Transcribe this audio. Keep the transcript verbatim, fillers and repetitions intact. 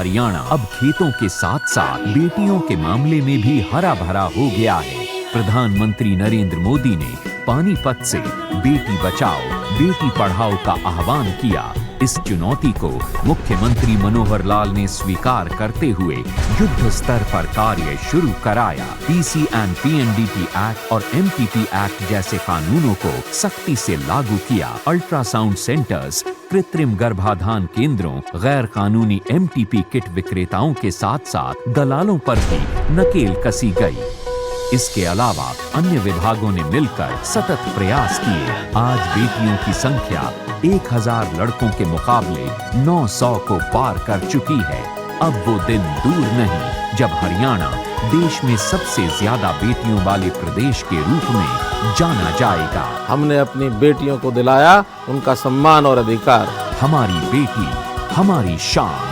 हरियाणा अब खेतों के साथ साथ बेटियों के मामले में भी हरा भरा हो गया है। प्रधानमंत्री नरेंद्र मोदी ने पानीपत से बेटी बचाओ, बेटी पढ़ाओ का आह्वान किया। इस चुनौती को मुख्यमंत्री मनोहर लाल ने स्वीकार करते हुए युद्ध स्तर पर कार्य शुरू कराया। पीसी एंड पीएनडीटी एक्ट और एमटीपी एक्ट जैसे कानूनों को सख्ती से लागू किया। अल्ट्रासाउंड सेंटर्स, कृत्रिम गर्भाधान केंद्रों, गैर कानूनी एमटीपी किट विक्रेताओं के साथ साथ दलालों पर भी नकेल कसी गई। इसके अलावा अन्य विभागों ने मिलकर सतत प्रयास किए। आज बेटियों की संख्या एक हज़ार लड़कों के मुकाबले नौ सौ को पार कर चुकी है। अब वो दिन दूर नहीं जब हरियाणा देश में सबसे ज्यादा बेटियों वाले प्रदेश के रूप में जाना जाएगा। हमने अपनी बेटियों को दिलाया उनका सम्मान और अधिकार। हमारी बेटी, हमारी शान।